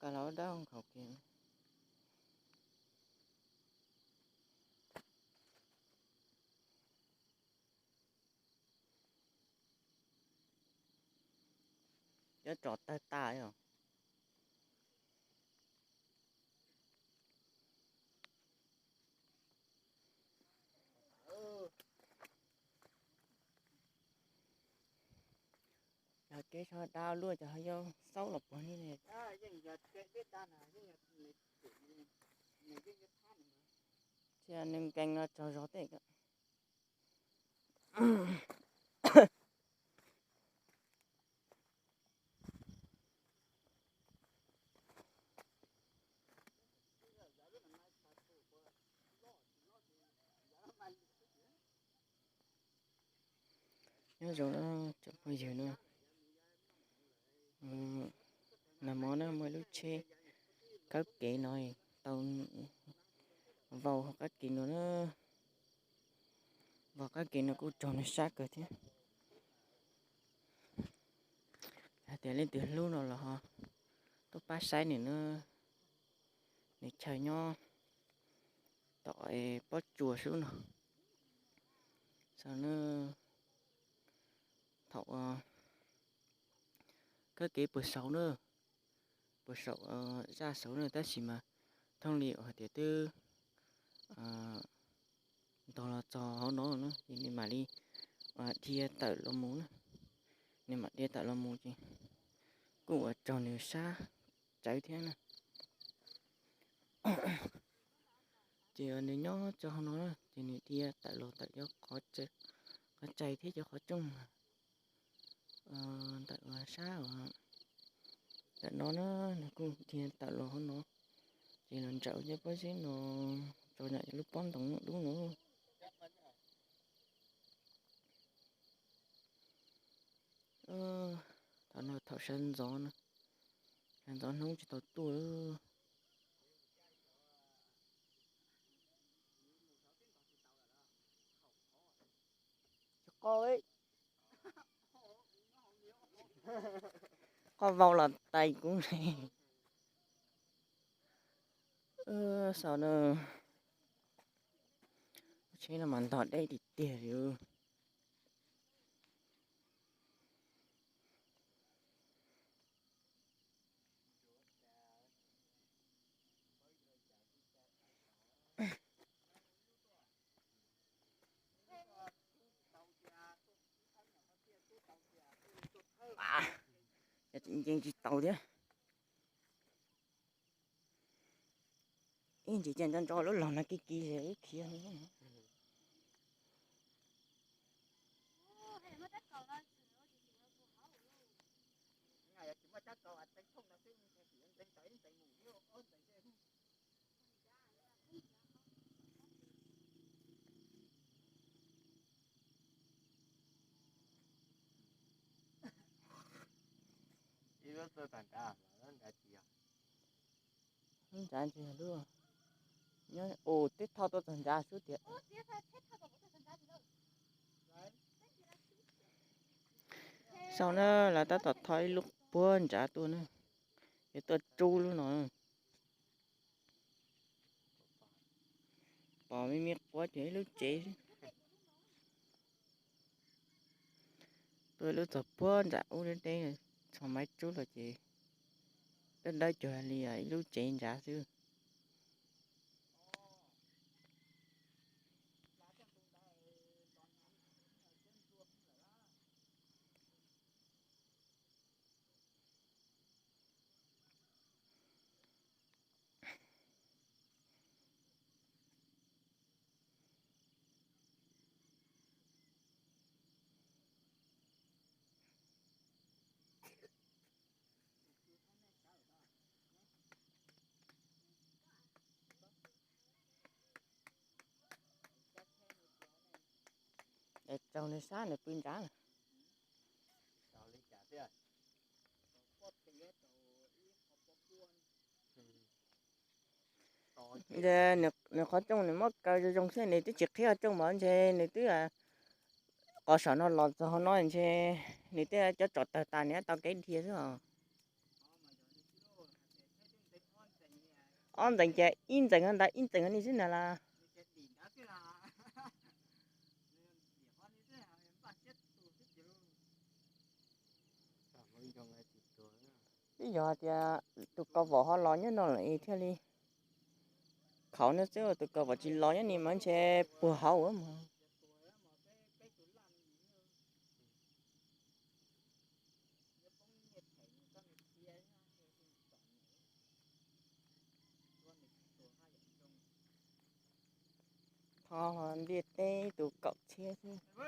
Ka los dab nkhaus kiag. Cov tso tawg tas os. Yog kev so dab luaj cov ho yog xaub los puag ni ne. Cia nws nkees no tsaug zog tej. Nyob zoo na cov phooj ywg na, nag hmo na muaj ib lub tsheb kab kev no tau vau hauv qab kev no na. Vau qab kev no kuj raug nws sab kawg thiab. Hais tias leej twg hlub no los ho tuaj pab saib nws na. Nws chaw nyob tom pob tsuas sub no. Xaus na, thaum kab kev puag saud na, puag saum zaj saud na, tab sis mas thooj li hais tias twb ntog los txog hauv no na, ces nws mam li dhia tawm los mus na. Nws mam dhia tawm los mus ces kuj ua raug nws sab tsawv thiab na. Ces nws nyob tso hauv no na, ces nws dhia tawm los ntawm cov qhov txais thiab cov qhov rooj ntawm sab ntawm no na, nws kuj dhia tawm los hauv no, ces los ntsawm cov pob zeb no, tso nram lub pob ntoo dub no. Thaum no thaum sawv ntxov no, sawv ntxov hnub tsis tau tuaj lawm. Qoj vau los tais kuv. Xaus na, tsheb no mas ntog deb tiag tiag li. Ces tseem nce tsis tau thiab. Ib ntsis ces nco nco lub los no kiv kiv ib khiav. Ib lub tuaj tag nrad, lub nrad tsis yog. Lub nrad tsis yog lub, nyob ua teb thoj tuaj txog nrad xwb tiag. Xaus na, lawv tab tom thov ib lub puag nrad tuaj na, yuav tuaj rub lub no. Pom me me quav ces ib lub tsev. Tuaj lub txog puag nram ub deb deb, txog maiv rub los ces dawb dawb cuag li ib lub tsev nrad xwb. Tsaug nws sab nws pw nrad. Nws qhov rooj nws muab kaw zoo zoo xwb, nws twb tsis qhib qhov rooj mas ntshe nws twb qhov saum no los txog no ntshe nws twb cov tsom tawg tas nws tau kev dhia xwb os. Ob ntxeev ces ib ntxeev ntawd ib ntxeev ni xwb na las. Twb yog tias tus kaus vom ho los nyob no lawm thiaj li khauv no xwb, tus kaus vom tsis los nyob ni mas ntshe puag hauv mas. Qhov ntiaj teb tus kaum txhiab xwb.